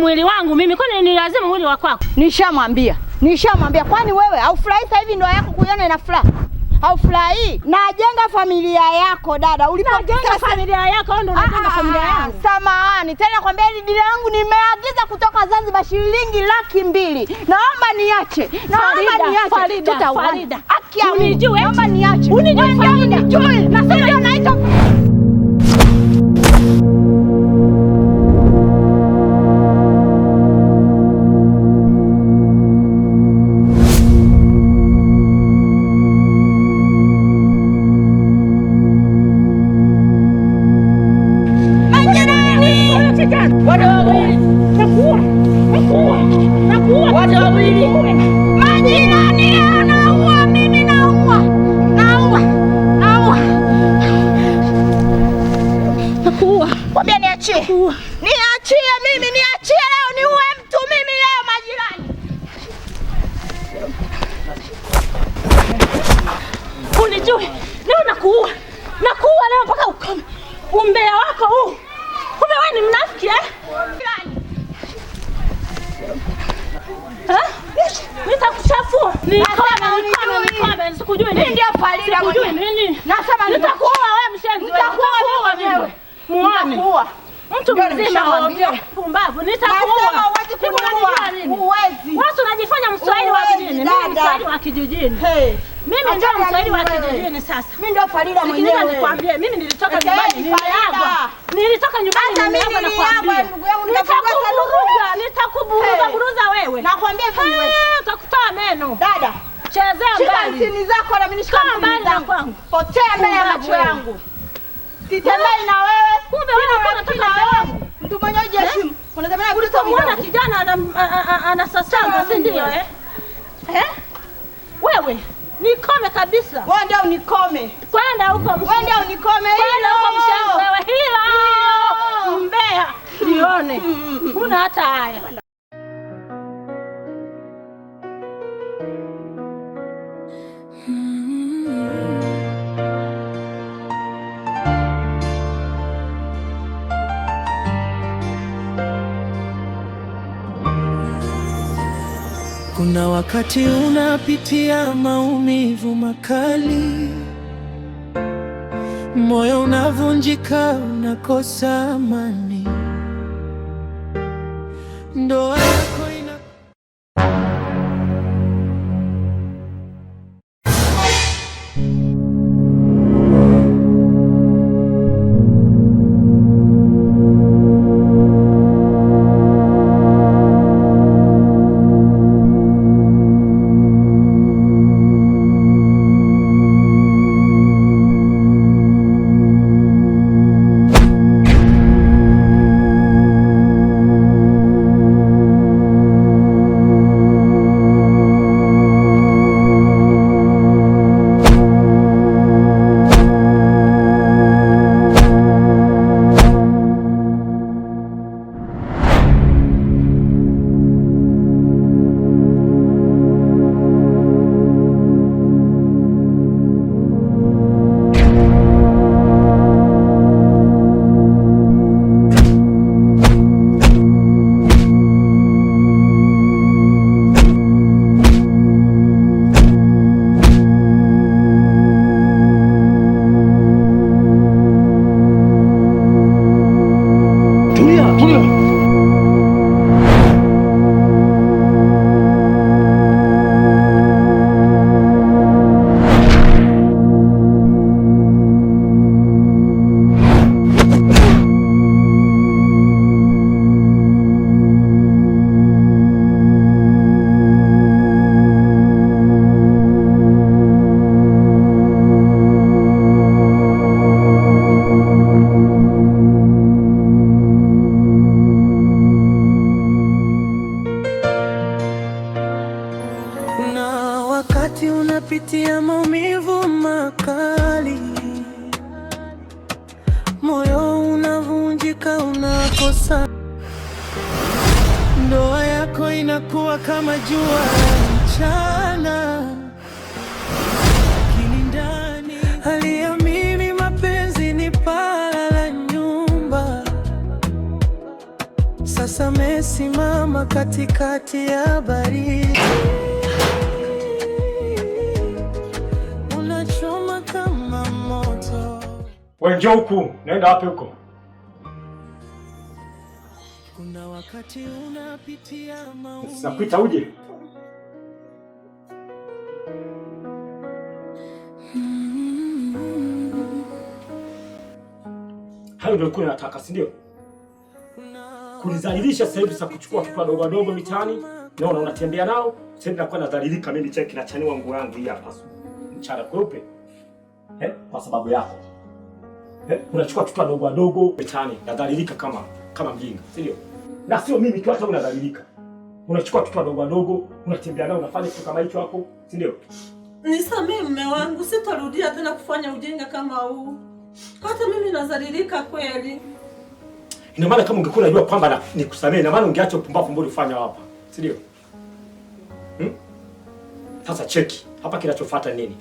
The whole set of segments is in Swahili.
Mwili wangu mimi, kwani ni lazima mwili wa kwako? Nishamwambia. Nishamwambia, kwani wewe haufurahi sasa hivi ndoa yako kuiona ina furaha? Haufurahi? Najenga familia yako dada. Unajenga familia yako au ndio unajenga familia yangu? Samahani. Tena kwambia hili dili langu nimeagiza kutoka Zanzibar shilingi 200,000. Naomba niache. Naomba niache. Farida. Haki ya Mungu. Unijue? Naomba niache. Unijue Farida? Unijue. Nasema naitwa Niachie mimi, niachie leo niue mtu mimi leo majirani. Unijue. Leo nakuua. Nakuua leo mpaka ukome. Umbea wako huu. Kumbe wewe ni mnafiki eh? Nitakuchafua. Nikome, sikujui nini. Ndio Farida mwenyewe. Nini? Nasema nitakuua wewe mshenzi. Nitakuua mimi. Muone. Mtu mzima ovyo. Pumbavu. Nitakuua. Huwezi kuniua. Huwezi. Wewe unajifanya Mswahili wa kijijini. Mimi Mswahili wa kijijini. Mimi ndio Mswahili wa kijijini sasa. Mimi ndio Farida mwenyewe. Sikiliza nikwambie, mimi nilitoka nyumbani nimeagwa. Nilitoka nyumbani nimeagwa na kuambia. Nitakuburuza, nitakuburuza buruza wewe. Nakwambia hivi wewe. Utakutoa meno. Dada, chezea mbali. Shika sini zako na mimi nishika mbali na kwangu. Potea mbele ya macho yangu. Sitembei na wewe. Kumbe wewe unataka mbele yangu. Mtu mwenyewe heshimu. Unatembea na Muona kijana anasasamba, si ndio eh? Eh? Wewe nikome kabisa. Wewe ndio unikome. Kwenda huko. Wewe ndio unikome. Kwenda huko mshenzi wewe. Hilo mbea nione. Huna hata haya. Kuna wakati unapitia maumivu makali, moyo unavunjika, unakosa amani, ndoa yako ina Unapitia maumivu makali, moyo unavunjika, unakosa. Ndoa yako inakuwa kama jua mchana, lakini ndani aliamini mapenzi ni paa la nyumba. Sasa mesimama katikati ya baridi, unachoma kama moto. Wewe njoo huku, naenda wapi huko? Kuna wakati unapitia maumivu. Nakuita uje. Hayo ndio ulikuwa unataka, si ndio? Kunizalilisha sasa hivi, sasa kuchukua watoto wadogo wadogo mitaani, naona unatembea nao, sasa hivi nakuwa nadhalilika mimi, cheki nachaniwa nguo yangu hii hapa mchana kweupe. Kwa sababu yako. Unachukua watoto wadogo wadogo mitaani, nadhalilika kama mjinga, si ndio? Na sio mimi tu, hata unadhalilika. Unachukua watoto wadogo wadogo, unatembea nao, unafanya kitu kama hicho hapo, si ndio? Nisamee mume wangu, sitarudia tena kufanya ujinga kama huu. Hata mimi nadhalilika kweli. Ina maana kama ungekuwa unajua kwamba nikusamee, ina maana ungeacha upumbavu ambao ulifanya hapa, si ndio? Sasa cheki, hapa kinachofuata nini?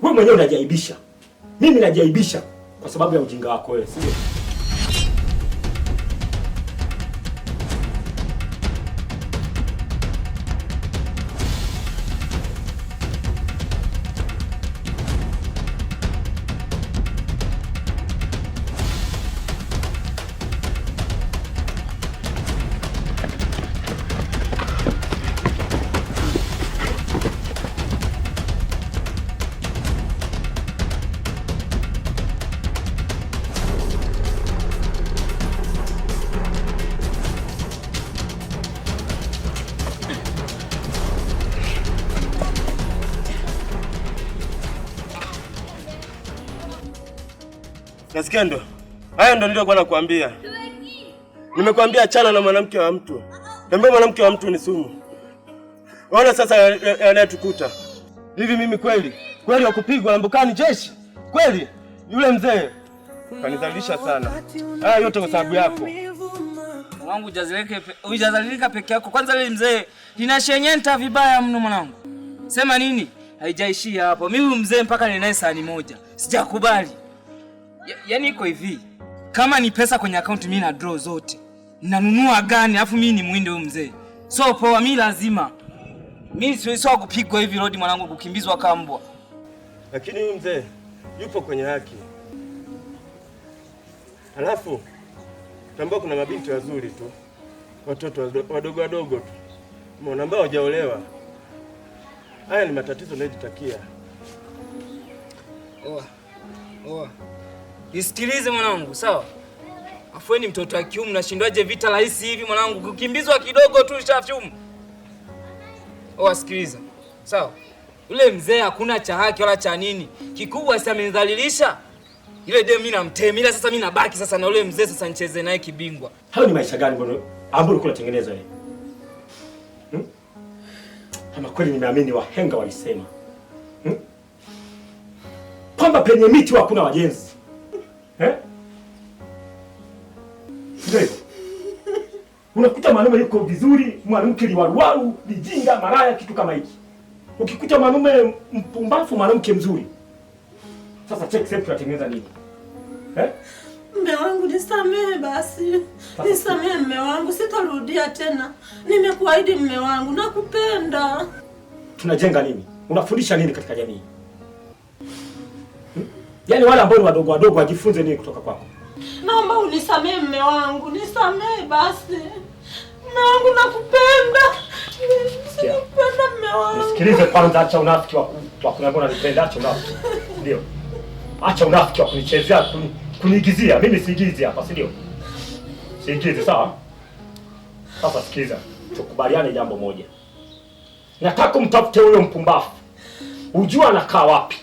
Wewe mwenyewe unajiaibisha. Mimi najiaibisha kwa sababu ya ujinga wako wewe, si ndio? Nasikia ndo. Haya ndo niliokuwa nakuambia. Nimekuambia achana na mwanamke wa mtu. Niambia mwanamke wa mtu ni sumu. Ona sasa yanayotukuta. Hivi mimi kweli? Kweli wa kupigwa mbukani jeshi? Kweli? Yule mzee kanizalisha sana. Haya yote kwa sababu yako. Mwanangu hujazalilika peke yako. Kwanza yule mzee ninashenyenta vibaya mno mwanangu. Sema nini? Haijaishia hapo. Mimi mzee mpaka ninaye sahani moja. Sijakubali. Yaani iko hivi. Kama ni pesa kwenye account mimi na draw zote. Nanunua gani alafu mimi ni muinde huyu mzee. So poa mimi lazima. Mimi siwezi kupigwa hivi road mwanangu, kukimbizwa kama mbwa. Lakini huyu mzee yupo kwenye haki. Alafu tambua kuna mabinti wazuri tu. Watoto wadogo wadogo tu. Umeona ambao hawajaolewa. Haya ni matatizo ninayojitakia. Oa. Oa. Nisikilize mwanangu, sawa? Afueni mtoto wa kiume, nashindwaje vita rahisi hivi mwanangu? Kukimbizwa kidogo tu shafyumu. Oa, sikiliza. Sawa? Yule mzee hakuna cha haki wala cha nini. Kikubwa si amenidhalilisha. Ile demu mimi namtema, ila sasa mimi nabaki sasa na yule mzee sasa nicheze naye kibingwa. Hayo ni maisha gani bwana ambayo ulikuwa unatengeneza wewe? Kama kweli nimeamini wahenga walisema. Kwamba penye miti hakuna wajenzi. Ndio. Unakuta mwanamume yuko vizuri, mwanamke liwaruwaru, lijinga, maraya, kitu kama hiki. Ukikuta mwanamume mpumbavu, mwanamke mzuri. Sasa check sasa tunatengeneza nini? Mume wangu nisamehe basi. Nisamehe mume wangu, sitarudia tena. Nimekuahidi mume wangu, nakupenda. Tunajenga nini? Unafundisha nini katika jamii? Yaani wale ambao ni wadogo wadogo wajifunze nini kutoka kwako? Naomba unisamehe mume wangu, nisamehe basi. Mume wangu nakupenda. Nakupenda mume wangu. Nisikilize kwanza, acha unafiki wa kuniambia unanipenda, acha unafiki. Ndio. Acha unafiki wa kunichezea, kuniigizia. Mimi siigizi hapa, si ndio? Siigizi, sawa? Sasa sikiliza, tukubaliane jambo moja. Nataka umtafute huyo mpumbavu. Ujue anakaa wapi.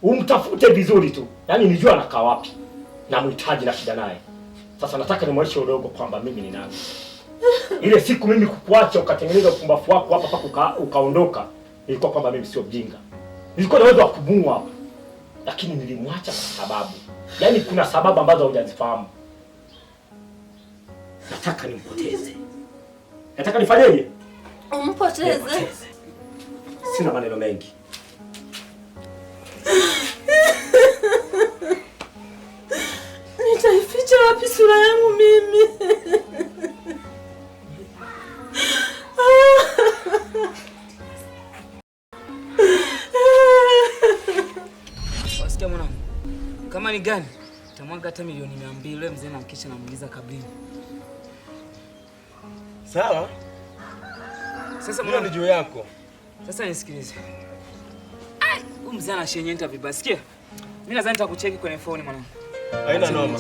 Umtafute vizuri tu. Yaani nijue anakaa wapi. Na mhitaji na shida naye. Sasa nataka nimwonyeshe udogo kwamba mimi ni nani. Ile siku mimi kukuacha ukatengeneza upumbavu wako hapa paka ukaondoka, ilikuwa kwamba mimi sio mjinga. Nilikuwa na uwezo wa kumua hapa. Lakini nilimwacha kwa sababu. Yaani kuna sababu ambazo hujazifahamu. Nataka nimpoteze. Nataka nifanyeje? Umpoteze. Sina maneno mengi. Nitaificha Nitaficha wapi sura yangu mimi? Wasikia mwanangu? Kama ni gani? Tamwaga hata milioni 200 yule mzee na kisha namuingiza kabrini. Sawa? Sasa Hilo ni juu yako. Sasa nisikilize. Ai, huyu mzee anashenyenta vibaya. Sikia. Mimi nadhani nitakucheki kwenye phone mwanangu. Haina noma.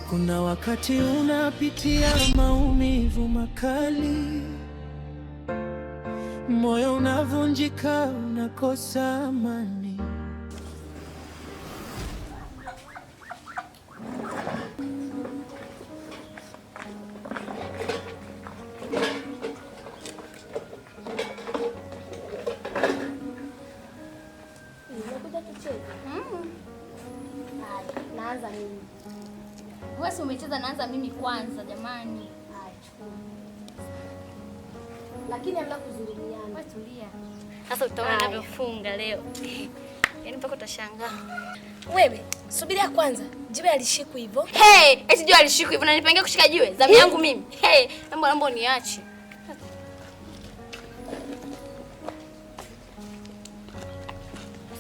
Kuna wakati unapitia maumivu makali, moyo unavunjika, unakosa amani. Nimekuja tucheze. Haya, naanza mimi. Wewe si umecheza, naanza mimi kwanza jamani. Haya, chukua. Lakini hamna kudhulumiana. Wewe tulia. Sasa utaona ninavyofunga leo. Yaani mpaka utashangaa. Wewe, subiria kwanza. Jiwe alishikwa hivyo. Hey, eti jiwe alishikwa hivyo na nipangia kushika jiwe? Zamu yangu mimi. Hey, naomba niache.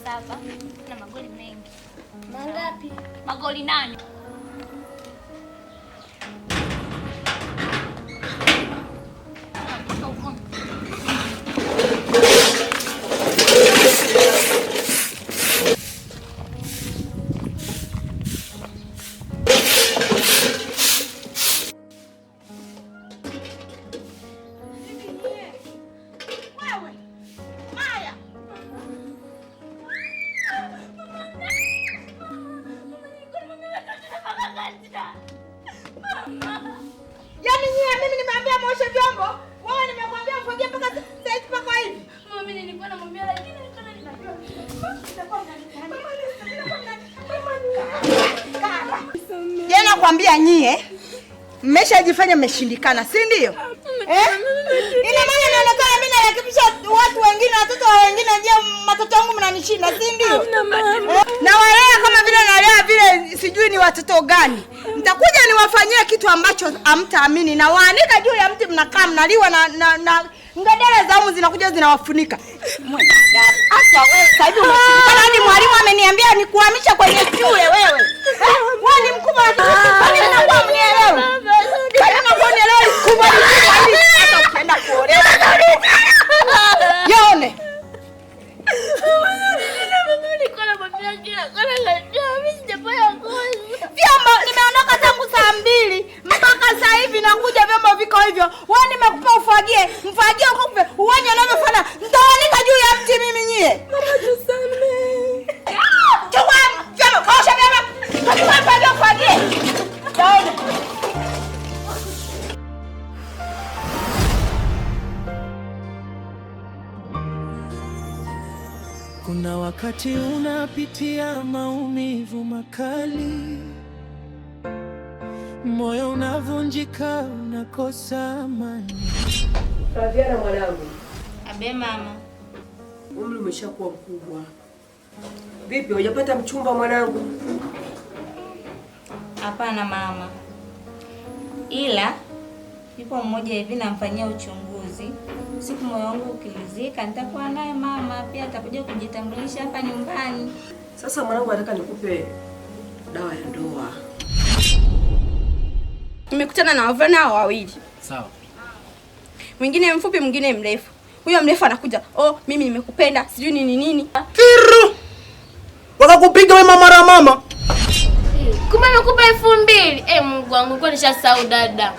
Saba na magoli mengi. Mangapi? Magoli 8. Yaani nyie mimi nimeambia muoshe vyombo, wewe nimekwambia ufagie mpaka sasa mpaka hivi. Mama mimi nilikuwa namwambia lakini nilikuwa ninajua. Je, nakwambia nyie mmeshajifanya mmeshindikana, si ndio? Eh? Ina maana naonekana mimi narekebisha watu wengine, watoto wa wengine, je, watoto wangu mnanishinda, si ndio? Na walea kama vile nalea vile sijui ni watoto gani. Nitakuja niwafanyie kitu ambacho hamtaamini na waanika juu ya mti, mnakaa mnaliwa na ngedere za humu zinakuja zinawafunika. Hata wewe sasa hivi umeshindikana, hadi mwalimu ameniambia nikuhamisha kwenye shule wewe. Wewe ni mkubwa lakini kwani mnakuwa mnielewi? Kwani mnakuwa mnielewi mkubwa ni mkubwa hata ukienda kuolewa. Yone. Vyombo nimeondoka tangu saa 2 mpaka sasa hivi nakuja vyombo viko hivyo. Wewe nimekupa ufagie, mfagie ukupe, uone unavyofanya. Nitawalika juu ya mti mimi nyie. Mama tusamee. Chukua vyombo, kaosha vyombo. Chukua mfagie ufagie. Daone. Kuna wakati unapitia maumivu makali, moyo unavunjika, unakosa amani. Flaviana mwanangu. Abe mama. Umri umeshakuwa mkubwa. Vipi, hujapata mchumba mwanangu? Hapana mama. Ila yupo mmoja hivi namfanyia uchunguzi. Siku moyo wangu ukilizika nitakuwa naye mama, pia atakuja kujitambulisha hapa nyumbani. Sasa mwanangu, nataka nikupe dawa ya ndoa. Nimekutana na wavulana wawili. Sawa. Mwingine mfupi, mwingine mrefu. Huyo mrefu anakuja, "Oh, mimi nimekupenda, sijui nini nini." Firu! Wakakupiga wewe mama mara mama. Kumbe nimekupa 2000. Mungu wangu, nilikuwa nishasahau dada.